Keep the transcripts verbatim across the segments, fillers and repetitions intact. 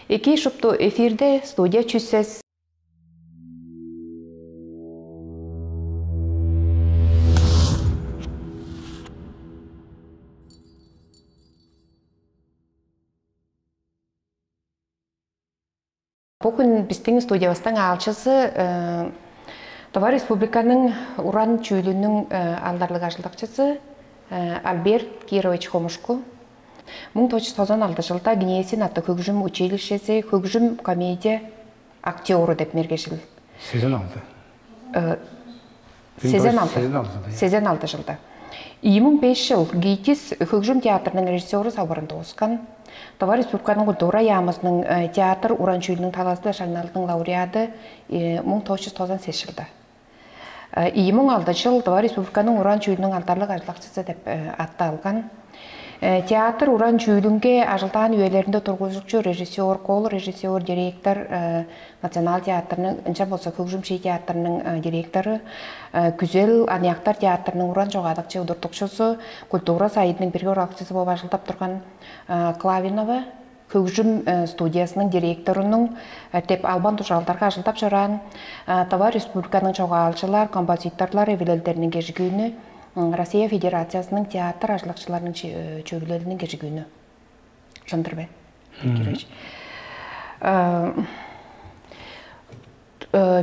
Эки шупту эфирде студия чүссес. Бүгүн биздин студиябыздың аалчысы Тыва Республиканың уран чүүлүнүң алдарлыг ажылдакчысы Альберт Кирович Хомушку. Муң тос чүс тозан алды жылда Гнесин аттыг хөгжүм училищези хөгжүм комедия актёру деп мергешил. Сезен алды. Сезен алды. Сезен алды. Сезен алды жылда. Ийи муң беш жыл ГИТИС хөгжүм театрының режиссеру салбырында оскан. Тыва Республиканың культура яамызының театр уран чүүлүнүң талазы-биле шаңналдың лауреады муң тос чүс тозан сес жылда. Ийи муң алды жыл Тыва Республиканың уран чүүлүнүң алдарлыг ажылдакчысы деп атты алган. Театр уран чүүлүнге ажылдаан үелеринде тургузукчу режиссер, кол режиссер, директор, Национал театрның, ынча болза Хөгжүм шии театрының директору, Күзел аныяктар театрының уран чогаадыкчы удуртукчузу, культура сайыдының бирги оралакчызы болуп ажылдап турган Клавинова хөгжүм студиясының директорунуң деп албан дужаалдарга ажылдап чораан Тыва Республиканың чогаалчылар, композиторлар эвилелдеринин кежигүүнү, Россия Федерациясының театр ажылдакчыларының чөгүлелинин кежигүүнү. Шындыр бе? Кирович.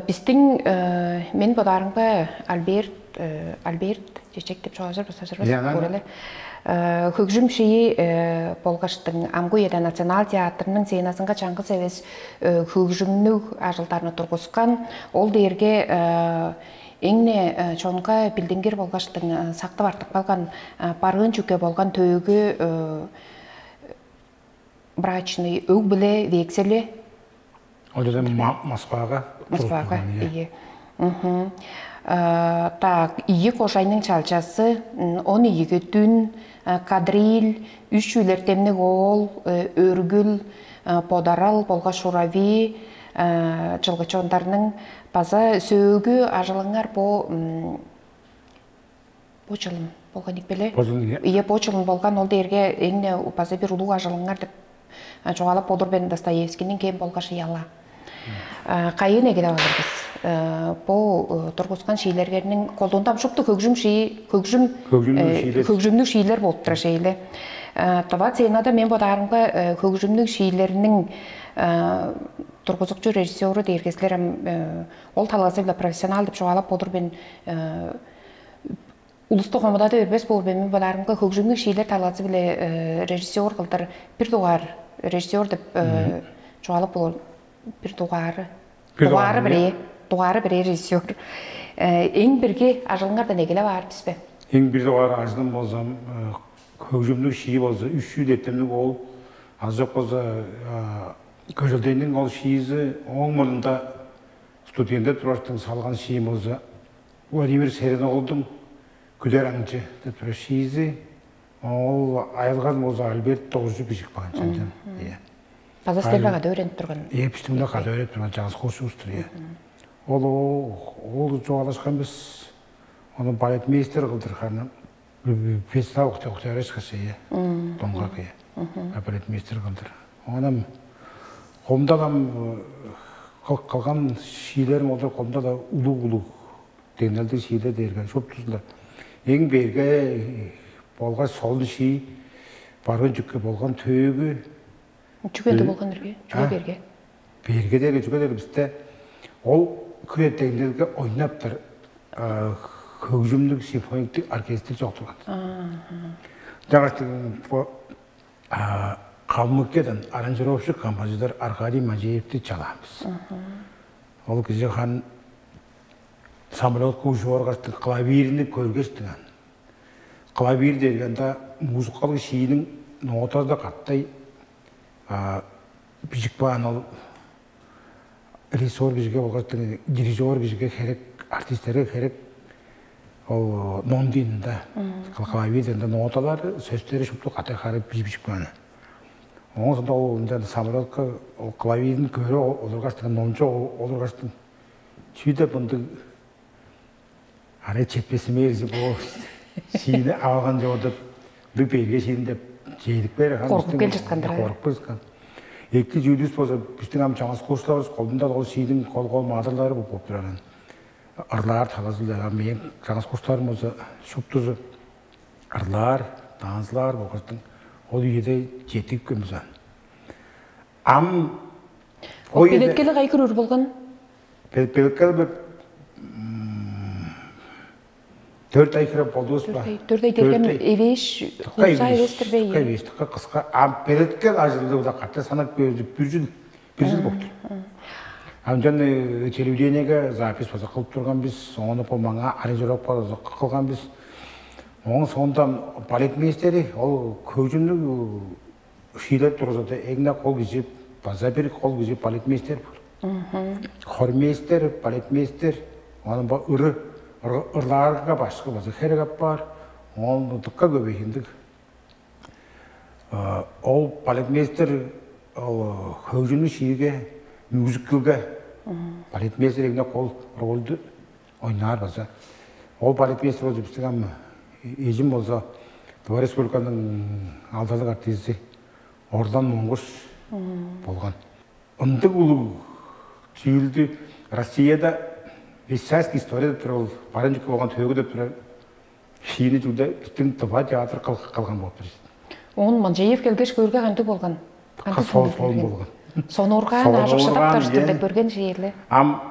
Биздин мен бодаарымга Альберт Альберт Чечек деп чугаалажыр база Янан. Көреле. Хөгжүм шии болгаштың амгы үеде Национал театрның сценасынга чаңгыс эвес хөгжүмнүг ажылдарны тургускан. Ол дээрге эңне чонга билдингир болгаштың сактып артып калган барыын чүкке болган төөгү брачный өг биле вексели. Ол жерде Москвага Москвага. Ие. Так, ийи кожайның чалчасы, он ийиги дүн, кадриль, үч чүүлертемниг оол, өргүл, бодарал болгаш шурави, жылгычы ондарның база сөөгү ажылыңар бо бо чылын болган ийик беле? Бо чылын, ийе. Ийе, бо чылын болган, ол дээрге эң база бир улуг ажылыңар деп чугаалап болур мен Достоевскийниң кем болгаш ыяла. Кайын эгелеп алыр бис. Бу тургускан шиилергерниң колдуунда шупту хөгжүм шии, хөгжүм Хөгжүмнүг шиилер. Хөгжүмнүг шиилер болуп тура шейле. Тыва сценада мен бодаарымга хөгжүмнүг шиилерниң тургузукчу режиссеру дээрге силер ам ол талазы-биле профессионал деп чугаалап болур мен. Улусту хомудада бербес болур мен бодаарымга хөгжүмнүг шиилер талазы-биле режиссер кылдыр бир дугаар режиссер деп чугаалап болур бир дугаары Бир дугаары дугаары, бирээ дугаары бирээ режиссер эң бирги ажылыңардан эгелеп аар бис бе? Эң бир дугаар ажылым болзам хөгжүмнүг шии болза үч чүү деттемниг ол азы жок болза көжөлдейниң ол шиизи ооң мурнунда студентте турартың салган шиим болза Владимир Серен оолдуң Күдер аңчы деп турар шиизи ол айылган болза Альберт Доржу бижип каан чанчан. Иә. База силерге када өөренип турган. Эпистимде када өөренип турган чаңгыс кошувустур, иә. Ол ол чугаалашкан бис. Ону балетмейстер кылдыр ханы Вячеслав Октябрьевич кашая. Доңгак, иә. Балетмейстер кылдыр. Онам комдалам кылган шиилерим олар комдала улуг-улуг деңнелдиг шиилер дээрге шуптузунда эң берге болгаш солун шии барган жүкке болган төөгү Чүге энди болган эрге? Чүге А? Берге? Берге дээрге чүге дээрге бисте ол күреттегилерге ойнаптыр хөгжүмдүк симфониктик оркестр чок турган. Жагаш Калмыкиядан аранжировщик композитор Аркадий Мажеевти чалаанбыз. Ол кижи хан самолетка ужуп оргаш клавирни көргеш дыңан. Клавир дегенде музыкалык шиинин нотада каттай бижик баан ол режиссер кижиге болгаш дирижер кижиге керек, артисттерге керек ол ном дейн да. Клавир дегенде ноталар, сөстери шупту катай харып бижик баан. Оон соонда ол ынчан самолетка ол клавирин көрө олургаштыган, номчо олургаштыган. Чүү деп ындыг арай четпесимээрзи бо шиини алган жок деп, бир берге шиин деп чедип бээр. Коркуп кел жаткан-дыр, э? Коркуп кел жаткан. Эки чүүлүс болза, биздин ам чаңгыс курстарыбыз колунда ол шиидин кол-кол маадырлары болуп турар. Ырлаар талазы-биле ам мээң чаңгыс курстарым болза, шуптузу ырлаар, танцылаар болгаштың, ол үеде жетип көнбүс ан. Ам Ол ол үеде белеткели кайгыр үр болган? Белеткел бир төрт ай хире болдувус ба? Төрт ай дегем эвээш, кулса эвестир бе? Кыска эвеш, кыска. Ам белеткел ажылдыгда катта санап көзүп бир жыл, бир жыл болду. Ам жан телевидениеге запись база кылып турган бис, ону по маңа аранжировка база кылган бис. Оң соондан балетмейстери ол көжүмнү шиилеп тургузарда, эң-не кол кижи, база бир кол кижи балетмейстер. Хормейстер, балетмейстер, ону бо ыры ырлаарга башкы база херек аппаар. Ол дыкка көбейгендиг. Ол балетмейстер ол хөгжүмнү шииге, мюзиклге балетмейстер эң-не кол ролду ойнаар база. Ол балетмейстер болза, биздин ам эжим болза, Тыва Республиканын алдалык артизи Орлан Моңгуш болган. Ындыг улуг чүүлдү Россияда «Висайский история» деп турар, ол барын чүкке болган төөгү деп турар. Шиини чүгле биздин Тыва театр кылган болуп тур. Он Манжеев келгеш көөргө кандыг болган? Кандыг солун болган? Сонургаан, ажык шыдап турсун деп көрген шиирле. Ам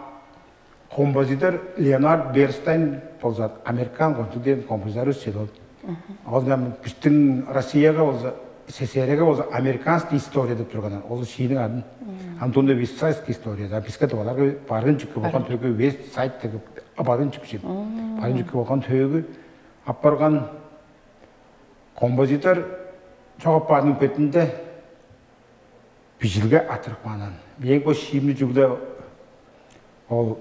композитор Леонард Бернштайн болза, американ кончуг дээн композитор силон. Ол дем биздин Россияга болза, СССР-ге болза, «Американская история» деп турган ол шииниң адын. Антон Висайский история, да, биске тываларга барын чүкке болган төөгү, Вест Сайд деп, барын чүкчү. Барын чүкке болган төөгү апарган композитор чогап баарының бетинде бижилге атырып каанан. Мээң бо шиимни чүгле ол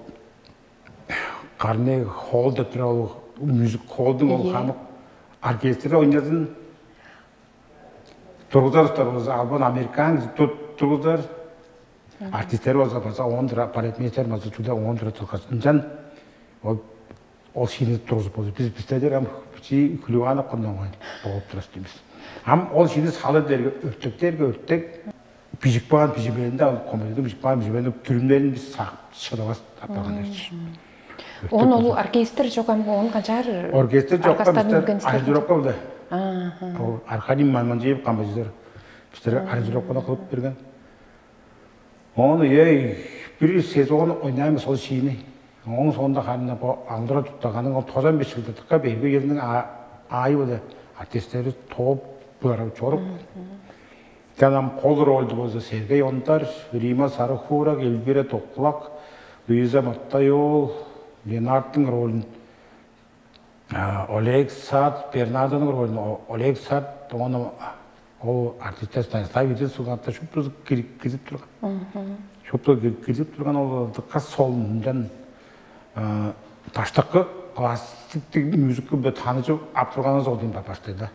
Карнеги холл деп турар, ол мюзик холлдуң ол хамык оркестри ойназын. Тургузар уста болза албан американ тургузар. Артисттер болза база оон тура, балетмейстер база чүгле оон тура тургаш, ынчан ол ол шиини тургузуп болду. Биз бисте дер ам чи хулигана курнанган болуп турас дейбиз. Ам ол шиини салы дерге өртек дерге өртек бижик баан бижимелинде, ал комедиде бижик баан бижимелинде түрүмнерин биз сагып шыдавас апарган дерчи. Он ол оркестр чок ам он канчаар? Оркестр чок, биздер аранжировка биле. Ол Аркадий Майманжиев композитор бистерге аранжировканы кылып берген. Ону ей бир сезон ойнаймыз ол шиини. Оң соонда ханна бо алдыра туттаганың ол тозан беш чылдырдыкка бейби елниң аайы боле артисттери тооп буларып чоруп. Жанам кол ролду болза Сергей Ондар, Рима Сарыхуурак, Эльвира Токулак, Луиза Маттайол, Ленардтың ролун Олег Сад, Бернардоның ролун Олег Сад, ону ол артисттер Станислав Идил сугатта шупту кирип турган. Шупту кирип турган ол дыкка солундан таштакы классиктик мюзиклде таныжып ап турганыңыз ол дейм баштайда.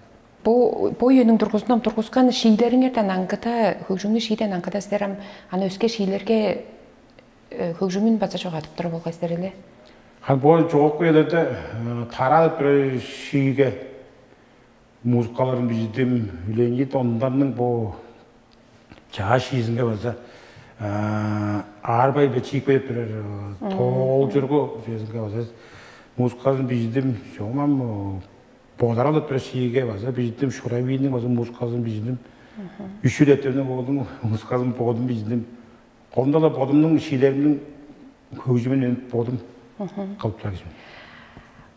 Бу бо үениң тургузунам тургускан шиилериңерден аңгыда, хөгжүңнү шииден аңгыда силер ам аны өске шиилерге хөгжүмүн база чогадып туруп болгай силер эле. Хан бо чогук үелерде тараадып турар шииге музыкаларын бижидим. Леонид Ондарның бо чаа шиизинге база аарбай бе чиикпей турар тоолчургу чүвезинге база музыкасын бижидим. Чогумам бодаралып турар шииге база бижидим. Шуравийниң база музыкасын бижидим. Үшү детемнең оолдуң музыкасын бодум бижидим. Колунда-ла бодумнуң шиилеримниң хөгжүмүн мен бодум кылып турар кижим.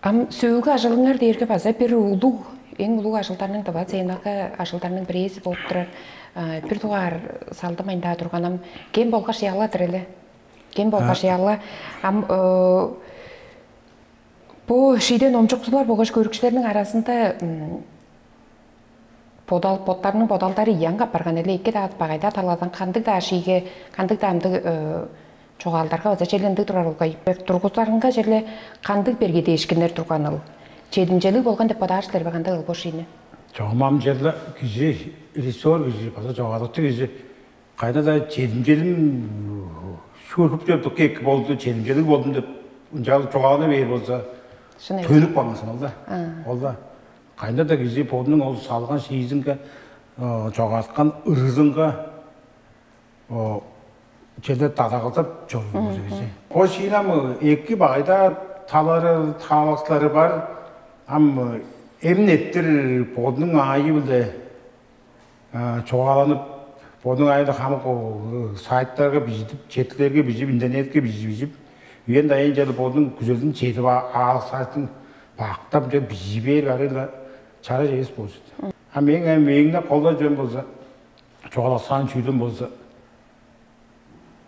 Ам сөөлгү ажылыңар дээрге база бир улуг, эң улуг ажылдарның дывазы ынакы ажылдарның бирээзи болуп турар. Бир дугаар салдым айында турганам кем болгаш яла-дыр эле. Кем болгаш яла. Ам бу шииден номчукчулар болгаш көрүкчүлерниң аразында бодал боттарының бодалдары ыян капарган эле эки даат багайда таладан кандыг-даа шииге, кандыг-даа ындыг чугаалдарга база чел ындыг турар улгай. Тургузарынга черле кандыг берге дээшкиннер турганыл? Чедимчелиг болган деп бодаар силер бе кандай ылбо шиини? Чогум ам черле кижи, режиссер кижи база чогадыкчы кижи кайда-даа чедимчелим шуурхуп чордук эки болду, чедимчелиг болдум деп ынчалык чугаалана бээр болза, төнүп калган санал да. Ол да кайда-да кижи бодунуң ол салган шиизинге, чогааткан ырызынга О, чеде дадагылдап чоруур кижи. Бо шиин ам эки багайда талары, таалакчылары бар. Ам эмин эттир бодунуң аайы-биле чугааланып, бодунуң аайы-биле хамык сайттарга бижидип, четкилерге бижип, интернетке бижип, бижип, үен дайын чедип, бодунуң күзелин чедип, аалыксаажын бактап, чедип бижий бээр арыйла чараш эвес болчу. А мээң эми мээңне колдой чүвем болза, чугаалаксаан чүүлүм болза,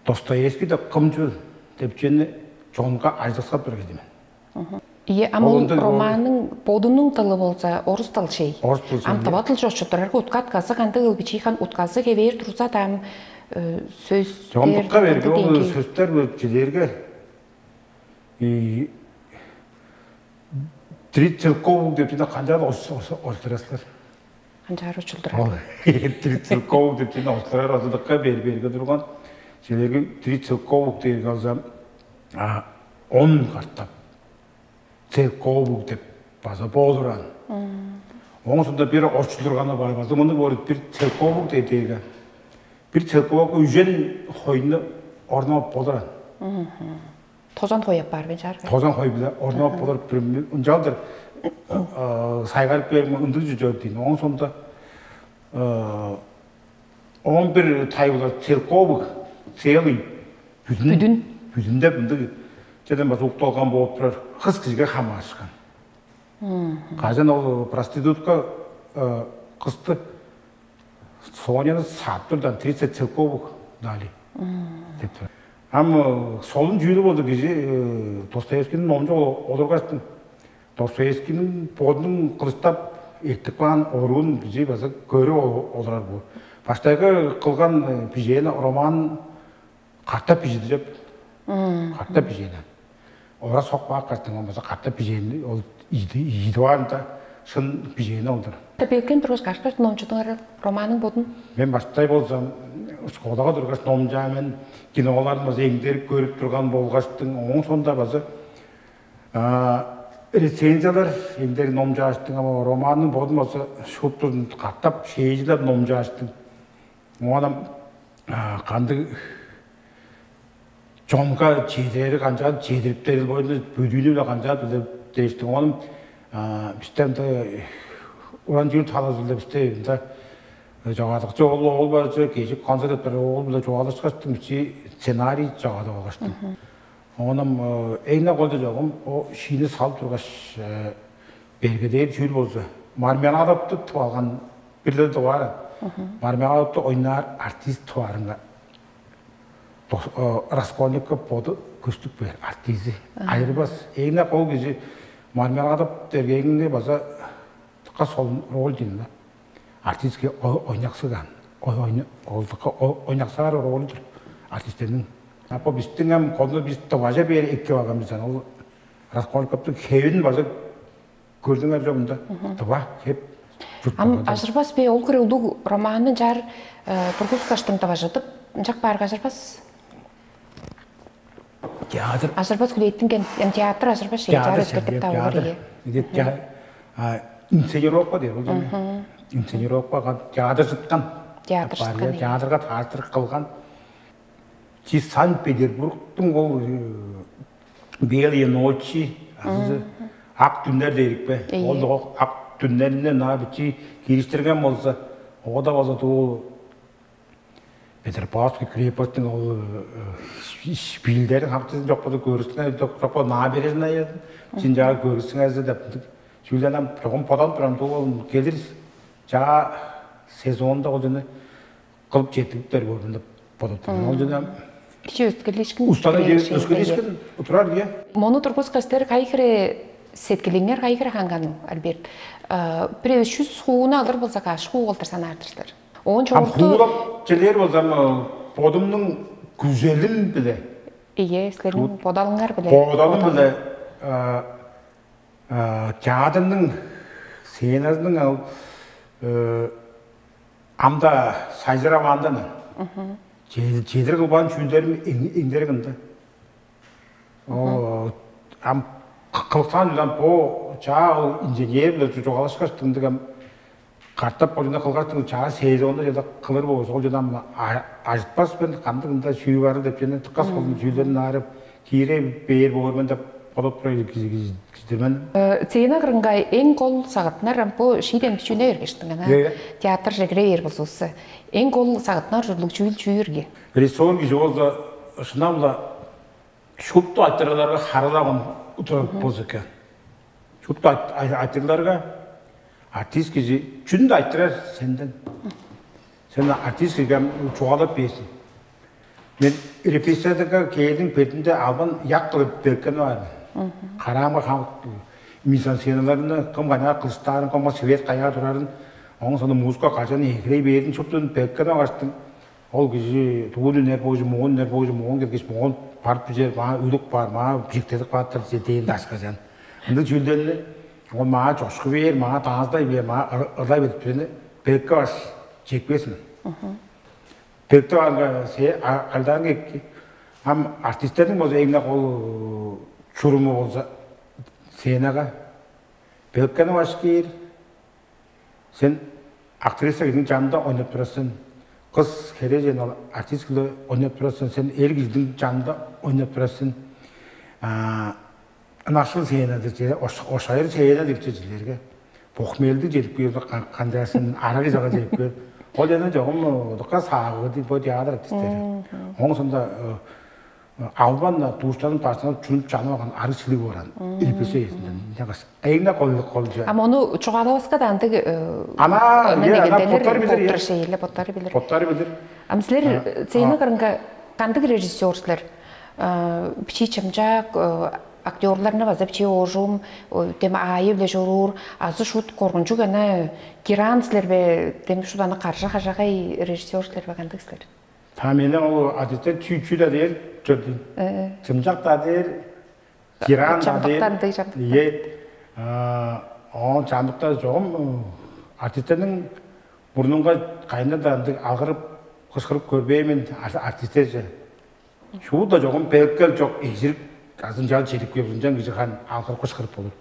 Достоевский деп кым чүл деп чүвени чонга ажыдыксап турар кижи мен. Ийе, ам ол романның бодунуң дылы болза орус дыл шей. Орус дыл шей. Ам тыва дыл чочуттурарга утка-атказы кандыг ыл бичии хан утказы хевээр турза-даа ам сөс Чогумдукка берге ол сөстер бөлүп чилээрге три целковых деп жана канчаар ортурасылар. Канчаар учулдурар. Ол три целковых деп жана ортурар азыдыкка бери берге турган. Силерге три целковых дээр калзам, он картап целковых деп база болуран. Оң сонда бир очулдурганы бар база муну бор бир целковых дээр дээрге. Бир целковых үжен хойну орнап болуран. Тозан хой апаар бе чаарга? Тозан хой биле орнап болур бир ынчалдыр сайгарып берип ындыг жүзөр дейн. Оң сонда он бир тай булар целковых целый бүдүн Бүдүн. Бүдүн деп ындыг чеден база укталган болуп турар. Кыз кижиге хамаашкан. Кажан ол проститутка кызды Соняны саап турдан тридцать целковых дали деп тур. Ам солун чүүлү болду кижи Достоевскийниң номчу олургаштың Достоевскийниң бодунуң кылыштап эртип каан оруун кижи база көрүп олурар бу. Баштайгы кылган бижээн роман катап бижидиреп, катап бижээн. Ора сок баак картың болмаса катап бижээн ол ийди баарында шын бижээни олдур. Белкен тургаш кашкаш номчудуңар романын бодун. Мен баштай болсам школага тургаш номчаа мен киноларын база эңдерип көрүп турган болгаштың оң сонда база рецензиялар эңдери номчааштың ама романның бодун болса шуптузун катап шээжилеп номчааштың. Оонам кандыг чонга чедери канчаан чедириптерил боюнда бөдүүнү-биле канчаан билип дээштиң. Оон бисте ында уран чүүл талазы-биле бисте ында чогадыкчы ол ол барчы кежик концерт эптер ол биле чугаалашкаштым ичи сценарий чогады болгаштым. Оонам эйне колдо чогум о шиини салып тургаш бергедээр чүүл болза мармеладыптып алган бирлер дугаары мармеладыптып ойнаар артист туарынга Раскольников боду көстүк бээр артизи айырбас эйне кол кижи мармеладып дергеңине база тыкка солун роль дейн да артистке ойнаксыган олдукка ойнаксаар роль-дур артисттерниң. А по биздин эм колду биз тыважа бээр эки баган биз ол Раскольниковтуң хевин база көрдүңер жок мында тыва хеп Ам ажырбас бе ол кыре улуг романны жар тургускаштың тыважытып ынчак баарга ажырбас. Театр. Ажырбас хүлээттинген. Эм театр ажырбас шей. Театр Жар өткөртүп таа театр. Ие. Иде театр. Инсценировка деп ол жана. Инсценировкага театр жыткан. Театр жыткан. Театрга театр кылган. Чи Санкт-Петербургтуң ол белые ночи азы ак түннер дээрик бе? Ол ак түннеринен ана бичи кириштирген болза, оода болза туу Петропавловский крепостьтың ол шпильдерин хамтысын жок болза көрүстүңер жок болза набережная син жагы көрүстүңер деп чүүлден ам жогун подан турам туу келир жаа сезонда ол жана кылып жеткириптер көрдүм деп бодоп тур мен. Ол жана Кичи өскелишкин. Устаны өскелишкин турар ие. Мону тургускаш силер кайы хире сеткилиңер кайы хире ханган Альберт? Бир эвес чүс хууну алыр болза каш хуу кылдыр санаардыр силер? Оон Ам чогурту хуурап челээр болзам бодумнуң күзелим биле Ие, силерниң бодалыңар биле. Бодалым биле театрның сценасының ал амда сайжыраваандан чедир кылбаан чүүлдерим эңдерик ында. Ам кылыксаан чүлден бо чаагыл инженер биле чугаалашкаш тындыгам Катап болуна кылгаш чаа сезонда жада кылыр болза, ол жана ажытпас мен, кандыг ында сүү бары деп жана тыккас болдум, сүүлерин аарып, киире бээр боор мен деп бодоп турар кижидир мен. Сцена кырынга эң кол сагытнар ам бу шииден бичүүне бергештиң ана. Театр жегире бээр болзувусса, эң кол сагытнар ужурлуг чүүл чүүрге? Режиссер кижи болза шынап-ла шупту айтырыгларга харылаган утуп болза экен. Шупту айтырларга артист кижи чүнү айтырар сенден. Сен артист кижиге чугаалап бээрсиң. Мен репетициядага кээрниң бетинде албан як кылып берген бар. Караамга хамык мизансценаларны кым кайнаар кылыштаарын, кымга свет каяа турарын, оон соно музыка кажан эгелей бээрин шуптун берген огаштың. Ол кижи тугун үнер боожу, мугун үнер боожу, мугун келгеш, мугун барып бижер, маа үлүк бар, маа бижиктедип кааттыр дээн дашкажан. Ындыг чүүлдерни ол маа чошку бээр, маа дааздай бээр, маа ырлай билип турени белекке баш чекпес мен. Белекте барга се алдаан кекки. Ам артисттердин болза эң ол чуруму болза сценага белеккени баш кээр. Сен актриса кижиниң жанында ойнап турасың. Кыс херээжен ол артист кылы ойнап турасың. Сен эр кижиниң жанында ойнап турасың. Ынакшыл сценада же ошайыр сцена деп чежилерге похмелдиг чедип кээр канчаасын арагы жага чедип кээр. Ол жерден жогум удукка саагы дейт бо театр артисттери. Оң сонда албан душтанып таштанып чүнүп чанып алган арыг силиг бооран илпесе эсинден. Эйне колдук колчу. Ам ону чугаалаваска да андыг ана ана боттары билир. Шейле боттары билир. Боттары билир. Ам силер сени кырынга кандыг режиссер силер? Бичии чымчак актерларны база бичии оожум дем аайы биле чоруур азы шут коргунчуг ана киран силербе дем шут аны каржа кажагай режиссер силербе кандыг силер? Та мени ол адетте чүү чүү да дээр чөрдүн. Чымчак да дээр, киран да дээр. Чамдыктан дый чамдыктан. Е, он чамдыкта жогум артистердин бурнунга кайында да ындыг алгырып кышкырып көрбеймин артистерже. Шууда жогом белкел жок эжирик азынчаал чедип кеп ынчан кижи харын алгырып кышкырып болур.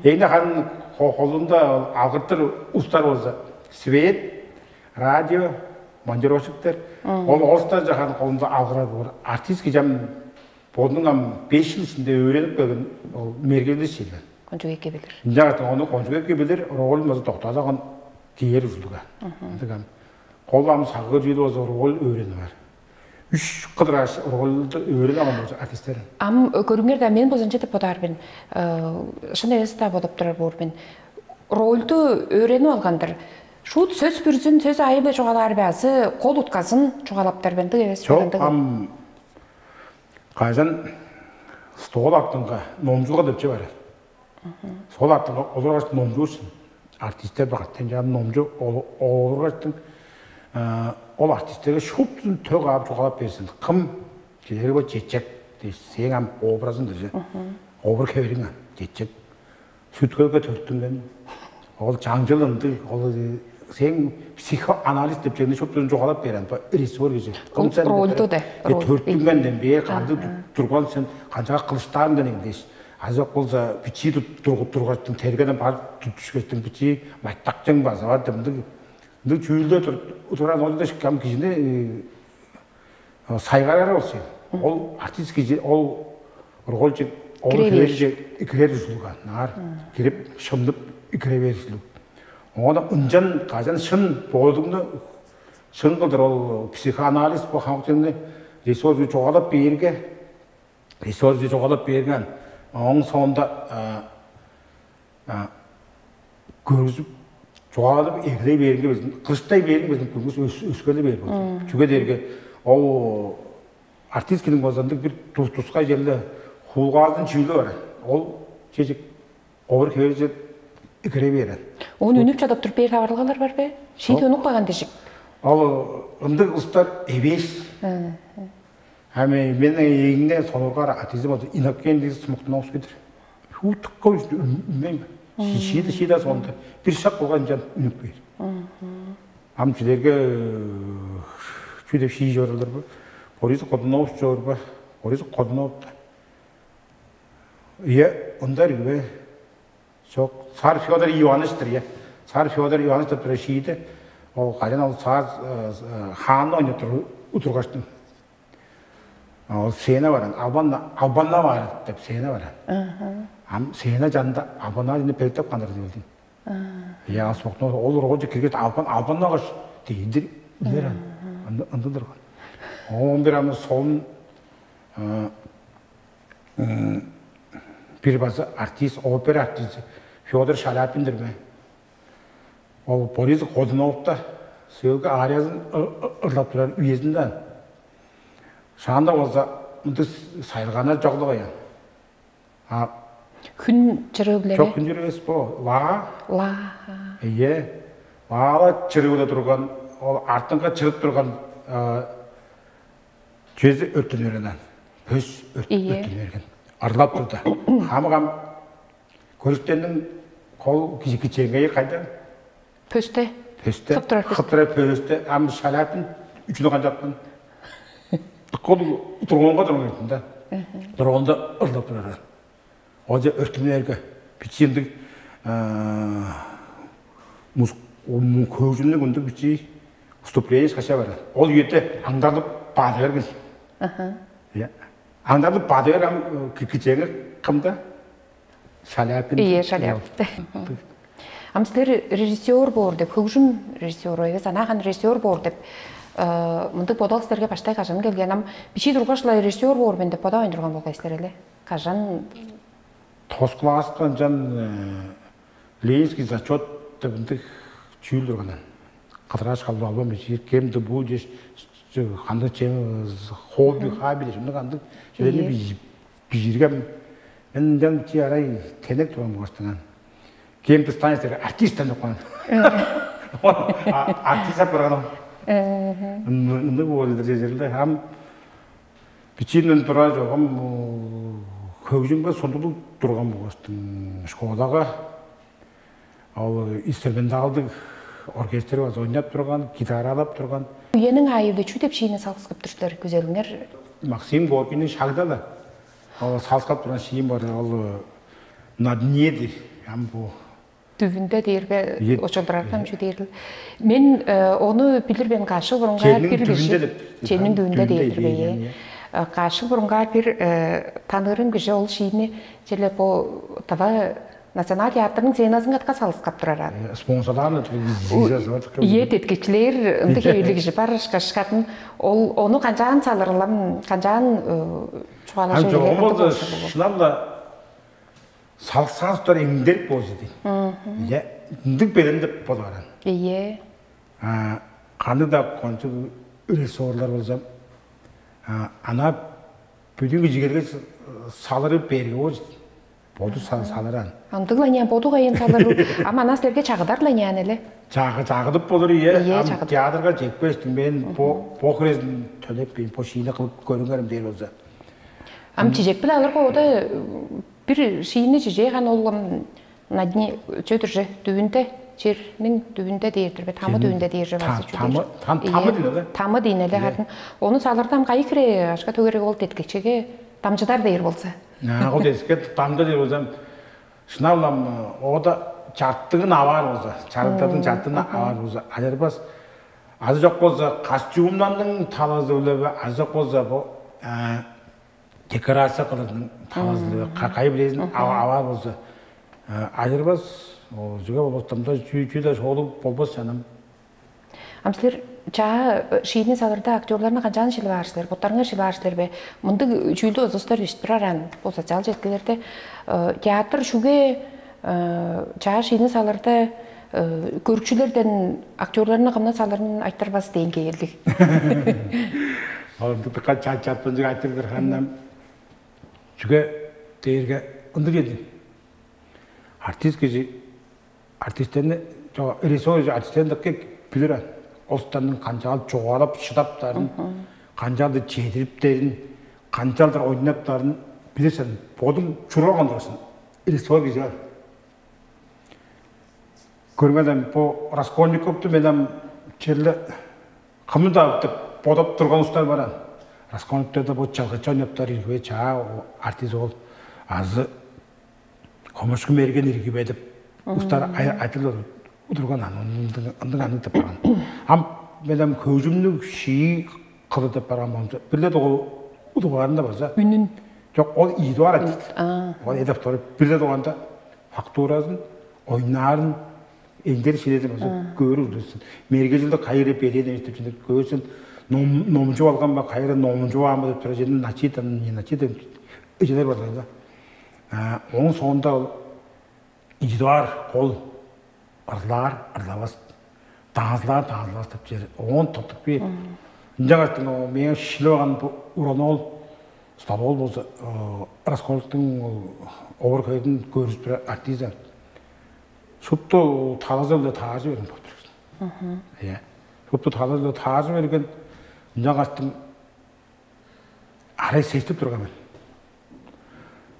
Эйне харын холунда алгыртыр устар болза свет, радио, монтировщиктер ол остар жахан холунда алгырар болур. Артист кижам бодунуң ам беш жыл ичинде өөренип келген ол мергенлис чейлер. Кончуг эки билир. Ынча ону кончуг эки билир, ролун база докталаган киер ужулуга. Ындыган кол ам сагыыр чүүл болза роль өөрени бар. Үш кыдыраш ролду өөрүнүп алган болчу артисттер. Ам көрүңер да мен бозунча деп бодаар мен. Шын эвес да бодоп турар боор мен. Рольду өөренип алгандыр. Шуут сөс бүрзүн сөз айы биле чугаалаар бе азы кол утказын чугаалаптар бе ындыг эвес бе Жок ындыг. Ам кажан стол артынга номчуга деп чыгарар. Сол артынга олоргаш номчуурсун. Артисттер багаттан жаан номчу олоргаштың ол артисттерге шуптузун төг аап чугаалап берсин. Кым чедери бо чечек дээш, сээң ам образың дыжы. Обур хевериң ам чечек. Сүткөлгө төрүттүнген. Ол чаңчыл ындыг, ол сээң психоанализ деп чегни шуптузун чугаалап берен. Рисур кижи. Кым сен Ролду де. Төрүттүнген ден бээр кандыг турган сен канчага кылыштаан ден дээш. Азак болза бичии тургуп тургачтың тергеден барып түшкештиң бичии майтакчың база бар деп мындыг мындыг чүүлдер турган ол дээш кам кижини сайгарары ол сен. Ол артист кижи ол ургулчук ол Кире бээр. Херже кирер ужулуган. Наар кирип шымнып кире бээр ужулук. Оона ынчан кажан шын боодуңну шын кылдыр ол психоанализ бо хамык чүнү ресурс чугаалап бээрге ресурс чугаалап берген. Оң соонда көргүзүп чугаалап эгелей бээринге безин кылыштай бээрин безин күлгүс өскеле бээр болду. Чүге дээрге ол артист килиң болзандыг бир тус-тускай черле хуулгаазын чүүлү бар. Ол чечек овур хевелже кире берен. Ону үнүп чадап туруп бээр таварылгалар бар бе? Шиит өнүк каган дижик. Ал ындыг устар эвеш. Ами мен эйиңне сонургар атизим болду. Инокентий смуктунаускидир. Утукка мен шииде шииде сонда бир шак болган жан үнүп бээр. Ам чилерге чүү деп шии чорулар бу? Борис Кодунович чор ба? Борис Кодунович. Ие, ындар кибе. Чок, Сар Федор Ивановичтир, ие. Царь Федор Иванович деп турар шииде, ол кайдан ол царь хаанны ойнап тур удургаштың. Ол сцена баран, албан албанна баар деп сцена баран. Ам сцена жанында албаннар ине белдеп кандыр деп билдим. Я спортно ол ургулчу киргет албан албаннагаш дейдир үлер ан. Ындын турган. Он бир аны солун бир база артист, опера артисти Федор Шаляпин-дир ме? Ол Борис Годуновта сөөлгү аарыязын ырлап турар үезинде шаанда болза мынтыг сайылганнар чогулуп аян. А Хүн чырыы биле чок бе? Күндүр эвес бо лаа. Ла. Ие. Лаала чырыыда турган, ол артынга чырып турган чөзү өрттүнүренен. Пөс Ие. Өрттүнүрген. Ырлап турда. Хамыгам көрүштерниң кол кичээнгейи кайда? Пөсте. Пөсте. Хып турар пөсте. Хып турар пөсте. Ам шаляпин үчүнү канчапкан. Кол тургонго турган да. Тургонда ырлап турар. Ол же өртүнээрге бичиндиг көөгүмнүг ындыг бичи выступление кача барган. Ол үеде аңдарлып бады берген. Аңдарлып бады берген кичээңер кымда? Шаляпин. Ие, Шаляпин. Ам силер режиссер боор деп, хөгжүм режиссеру эвес, анаа кан режиссер боор деп мындыг бодал силерге баштай кажан келген? Ам бичии тургаш-ла режиссер боор мен деп бодавайн турган болгай силер эле. Кажан Тос класска ынчан Ленинский зачет деп ындыг чүүл турганан. Кыдыраш калып албам ичи кем ты будешь, кандыг чем хобби хаби деп ындыг андыг сөйлени бижиргем. Мен ынчан чи арай тенек турган болгаштыңан. Кем ты станешь деп артист деп каан. Артист деп барган. Ындыг болду жерде ам Бичиимден тура чогум хөгжүмге сундулуг турган болгаштың школага ол инструменталдыг оркестр база ойнап турган, гитаралап турган. Үениң айывда чүү деп шиини салгыскып тур силер, күзелиңер? Максим Горькийниң шагда да ол салгыскап турган шиим бар, ол на дне ди, ам бу Дүвүнде дээрге очулдурарга ам чүү дээрил. Мен ону билир мен кашыл бурунгаар бир кижи чемниң дүвүнде дээрдир бе? Кашыл бурунгаар бир таныырым кижи ол шиини челе бо тыва национал театрның сценазын катка салыскап турар. Спонсорларны Ие теткечлер ындык эвилиг кижи бар ышкаш катын ол ону канчаан салырылам, канчаан чугаалажып Ам жогун болза шынап-ла салыксаастар эңдерик болчу дейт. Ийе, ындыг белен деп болуп аран. Ийе. Кандыг-даа кончуг режиссерлар болза, ана бүдүн кижигерге салыры берге болчу дейт. Боду салыран. Андыгла не боду кайын салыр. Ама ана силерге чагыдар-ла няан эле. Чагы чагылып болур ийе. Ийе, Ам чагылып. Театрга жетпештим мен бо бо хирезин төлеп бейн бо шиини кылып көрүңерим дээр болза. Ам чижек биле алырга ода бир шиини чижээ хан ол ам на дне чөдүрже дүвүнде черниң дүвүнде дээрдир бе тамы дүвүнде дээр же базы чүдээр. Тамы тамы дейн эле. Тамы дейн эле хатын. Ону салырда ам кайы хире ашка төгерек ол деткекчеге дамчыдар дээр болза. Ол деткекчеге дамчыдар дээр болза шынап-ла оода чартыгын аваар болза, чарыгдардын чартыгын аваар болза, алырбас азы жок болза костюмнардын талазы-биле азы жок болза бу декорация кылырдын талазы-биле кайы бирээзин аваар болза, алырбас ол жуга болбостомдо чүү чүү да шоолуг болбос жаным. Ам силер чаа шиини салырда актерларны канчаан шилип аар силер, боттарыңар шилип аар силер бе? Мындыг чүүлдү озустар ишип турар ан бул социал четкилерде театр шүге чаа шиини салырда көрүкчүлерден актерларны кымны салырын айтырбас дээн кээлдиг. Ол дыка чаатпынчык айтырдыр ханнам. Чүге дээрге ындыг эди. Артист кижи артисттерни рисовый артисттерни дыка билир ан. Останның канчаал чугаалап шыдаптарын, канчаалды чедириптерин, канчаалдыр ойнаптарын билирсен. Бодуң чурган турасың. Рисовый кижи бар. Көргенде бо Раскольниковду мен ам черле кымны-даа деп бодап турган устар баран. Раскольниковда бо чалгача ойнаптар иргиве чаа артист ол азы комушку мерген иргиве деп устар айтылыр. удурган аны ындыг ындыг аны деп барган. Ам мен ам хөгжүмнүг шии кылы деп барган болза, бир-ле дугаарында база үнүн жок, ол ийи дугаар артист. Аа. Ол эдеп туруп бир-ле дугаарында фактуразын, ойнаарын, эңдер ширезин база көөр улусын. Мергежилде кайры берген эмес деп чүнү көөрсүн. Ном номчуп алган ба, кайры номчуп алган ба деп тура жерден начитан, не начитан эжелер бар да. Оң соонда ол ийи дугаар кол ырлаар, ырлавас, даазылаар, даазылавас деп чер оон топтуп бээр. Ынчангаш мээң шилип алган бу уронол столол болза, расколдуң овур хойдун көрүс бир артиза шупту талазы биле тааржы берген болуп тур. Иә. Шупту талазы биле тааржы берген. Ынчангаштың арай сештип турган мен.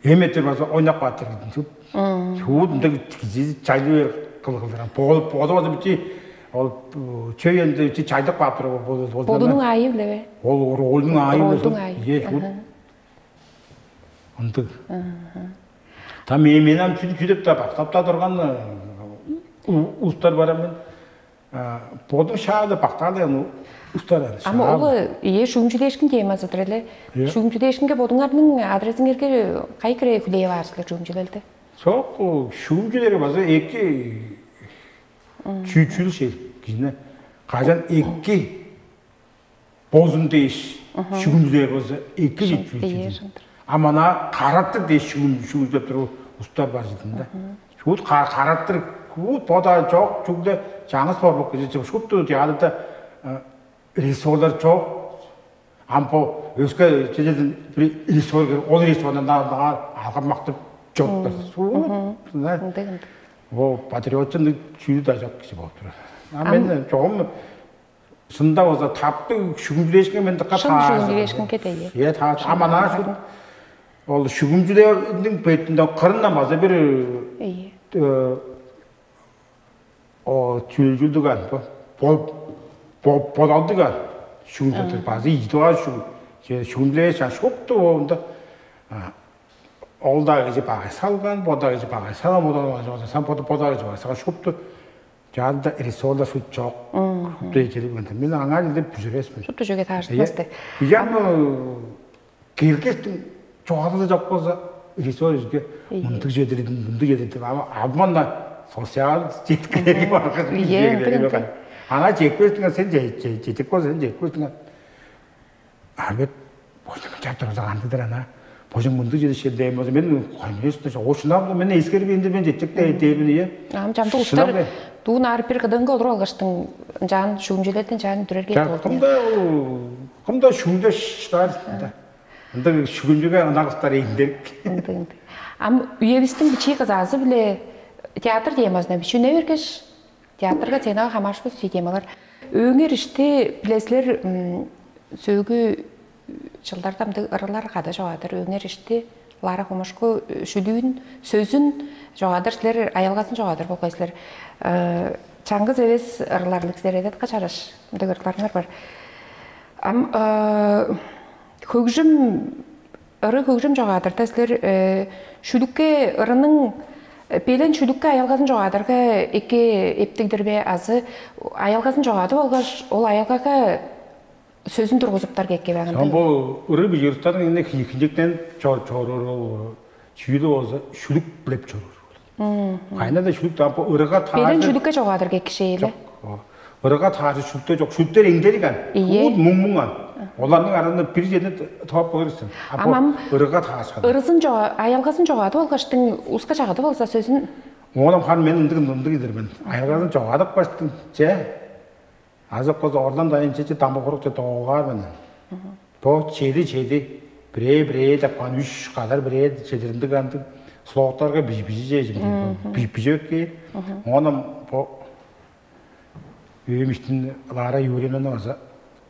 Эметер база ойнап кааттыр гидин шуп. Шуут ындаг кижи чайлы бер кылгылдырган. Боду боду база бичи ол чөй энде бичи чайлып каап тур. Бодунуң аайы биле бе? Ол ролдуң аайы. Ролдуң аайы. Е шуут ындыг. Та мен мен ам чүдүп чүдүп да бактап да турган устар барам мен. Бодуң шаада бактаалыан устар аны. Ама ол ие шүүмчүдээшкин темазыдыр эле. Шүүмчүдээшкинге бодуңарның адресиңерге кай кире хүлээп аар силер шүүмчүлелди? Чок, шүүмчүлери база эки чүүчүл шел кижине кажан эки болзун дээш шүгүнчүлээр болза эки чүүчүл. А мана караттыр дээш шүгүн шүүмчүлеп туруп устар бар чыдында. Шуут караттыр шуут бода чок чүгле жаңыс борлук кижи шупту театрда режиссерлар чок. Ам бо өске чедеден бир режиссер келип ол режиссердан алган мактап чоруптар. Шуут. Ындыг ындыг. Ол патриотчуну чүүрү да жок кижи болуп турар. А мен чогум шында болза таптыг шүгүмчүлээшкен мен дыкка шын шүгүмчүлээшкен кетеги. Е таа аманаа шүгүм ол шүгүмчүлээниң бетинде кырындан база бир Ийе. О чүлчүлдүг ан бо бодалдыг ан шүгүмчүлдүг база ийди бар шүгүмчүлээш шупту оонда ол дагы кижи багай салган, бо дагы кижи багай салган, бо дагы кижи багай салган, бо дагы кижи багай салган шупту чаанда рисуалда шут чок. Шупту эжелип келди. Мен аңаа деле бүзүрбес мен. Шупту жөге таажытмас де. Ям келгештиң чогадылы жок болза, рисуал изге мындыг жетирдим, мындыг жетирдим. Ама абман социал жеткилерге барган. Ана жетпестиң сен жетип болса, сен жетпестиң. Арбет божуң чаптырбаза кандыдыр ана. Божуң мындыг чедишкен дээн болза мен конечно ошундан мен эскерип энди мен жетчек дээрбин ие. Ам чамдык устар дуун аарып бир кыдыынга олуруп алгаштың жаан шүгүмчүлерден жаан дүрерге болду. Кымда кымда шүгүмчү шыдаар да. Ындыг шүгүмчүге ынак устар эңдерик. Ындыг ындыг. Ам үевистиң бичии кызаазы биле театр темасына бичүне бергеш театрга сценага хамаарышпас темалар. Өөңер ишти биле силер сөөгү чылдарда мындыг ырылар када чогадыр. Өөңер ишти Лара Хомушку шүлүүн сөзүн чогадыр силер аялгазын чогадыр болгай силер. Чаңгыс эвес ырыларлыг силер эдетка чараш мындыг ырыларыңар бар. Ам хөгжүм ыры хөгжүм чогадырда силер шүлүкке ырының белен шүлүкке аялгазын чогадырга эки эптигдир бе азы аялгазын чогады болгаш ол аялгага сөзүн тургузуптар кекке Ам бу ыры бижиристарның эне хинжектен чоруур чүүлү болза шүлүк билеп чоруур. Кайна да шүлүк дампы ырыга Белен таажы шүлүкке чогадыр кеккишейле. Ырыга таажы шүлүктер жок. Шүлүктер эңдерик ан. Ийе. Уут муң муң ан. Оларның арасында бир жерде топ болур сен. Амам Ырыга таашкан. Ырызын жога аялгазын жогады болгаштың уска чагады болса сөзүн Оонам хан мен ындыг ындыг идер мен. Аялгазын жогадып баштым. Че. Азып кыз орлан дайын чечи дамбы курукче доогугаар мен. Бо чеди чеди бирээ бирээ деп каан үш кадар бирээ чедиринди кандыг слогтарга бижи бижи чежим бижи өткээр. Оном бо үйүм иштин Лара Юрьевнаны база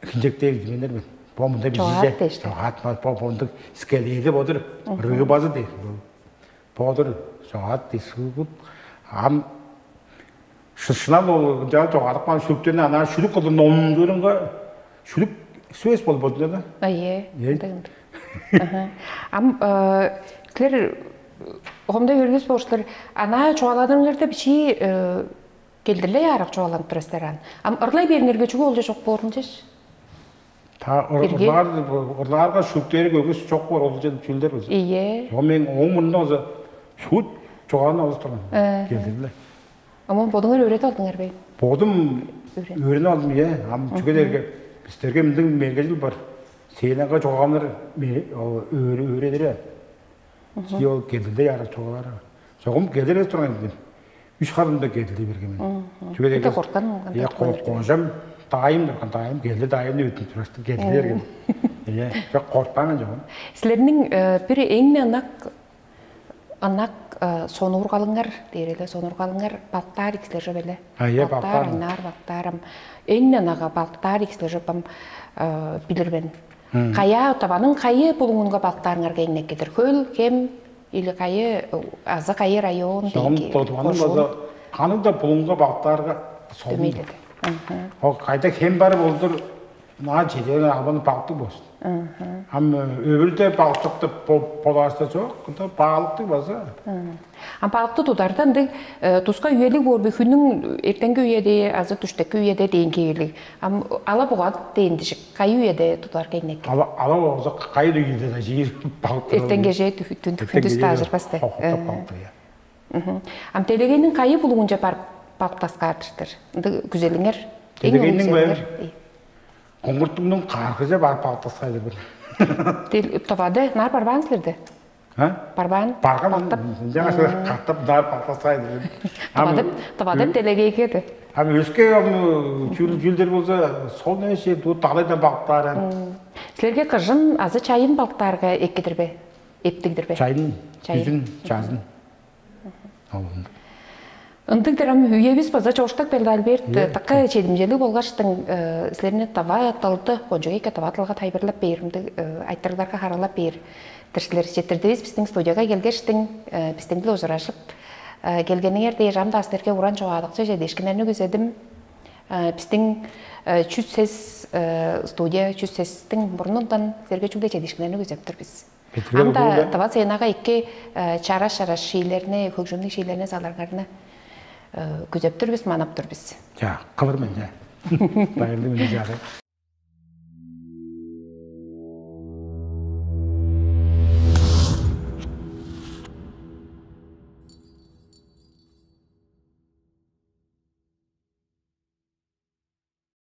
хинчектээр кижи мен. Бо мында бижиже Жогаат дээш. Жогаат бо мындык скеледи бодур рыбазы дээр. Бодур жогаат дей сыгып ам шынап ол ынчаар жогаадып каан шүлүктен анаа шүлүк кылдыр номдуурунга шүлүк сүвес болуп болду да. Ие. Ие. Ындыг ындыг. Аха. Ам э, силер хомдой бербес болуштар анаа чугаалааныңарда бичии э, Келдирлей аарак чугааланып турар силер аан. Ам ырлай бериңерге чүге олче чок боорун чеш? Та Бирге? Ырлаар ырлаарга шүктери көңүс чок боор ол чен чүүлдер болза. Ийе. О мен оң мурнунда болза шут чугааны алыс турган. Келдирле. Ам ону бодуңар өөредип алдыңар бе? Бодум Өөрен. Өөрүнүп алдым, иә. Ам чүге дээрге бистерге мындыг мергежил бар. Сыйланга чугааланыр өөредире. Чи ол келдилде ярык чугаалары. Чогум келир эс турган эдим. Үч хадымда келди берген мен. Чүге Эте дээрге коркан я кожам дайым турган дайым келди дайымны өтүн турасты келди берген. Иә, чок коркпаан мен чогум. Силерниң э, бир эң ынак ынак э, сонуургалыңар дээр эле сонуургалыңар балктаар иксилер жоп эле. А, иә, Балктаар балктаар. Анаар балктаарым. Эң ынага балктаар иксилер жоп ам э, билир мен. Каяа таваның кайы булуңунга балктаарыңарга эңнек кедир? Хөл, хем или кайы азы кайы район Соң дейги? Тотуганын база каның да булуңга балктаарга солун. Демейледи. Ол кайда хем бар болдур, наа чеден абаны балктыг болсун. Ам өвүрде балктыкты болаарса жок, кында баалыктыг база. А балыкты тударда ындыг э, туска үелиг боор бе хүннүң эртеңки үеде азы түштеки үеде дээн киирлиг. Ам ала буга дээн дижик. Кайы үеде тудар кеңнек? Ала ала болза кайда үйде да жиир балык. Эртең кеже түндү күндүс таажырбас да. Хохта балык я. Ам делегейниң кайы булугунча барып балыктаскаартыштыр. Ынды күзелиңер. Делегейниң бе? Коңгуртуңнуң каргыжа барып балыктаскаалыр. Тывады нар барбаан силерде? А? Барбаан? Барган Балтап. Жаңа каттап дар балыктаскаалыр. Тывады тывады делегейге де. Ам өске ам чүүл чүүлдер болза сол неше ду далайдан балыктаар. Силерге кыжын азы чайын балыктаарга эккидир бе? Эптигдир бе? Чайын, Чайын. Күзүн, жазын. Алында. Ындыгдыр ам үевис база чоокшутап келди Альберт. Такка чедимчелиг болгаштың силерни тава тылды кончуг эки тава тылга тайбырлап бээр ындыг айтырыгларга харалап бээр. Силер жетирдивис биздин студияга келгештиң биздин биле ужурашып келгениңер дээш ам да силерге уран чугаадыкчы чедишкиннерни күзедим. Биздин чүс сес студия чүс сестиң мурнундан силерге чүгле чедишкиннерни күзеп тур биз. Анда тава сыйнага эки чараш чараш шиилерни, хөгжүмнүг шиилерни саларыңарны күзеп тур бис, манап тур бис. Ча, кылыр мен ча. Байырдым ини чагы.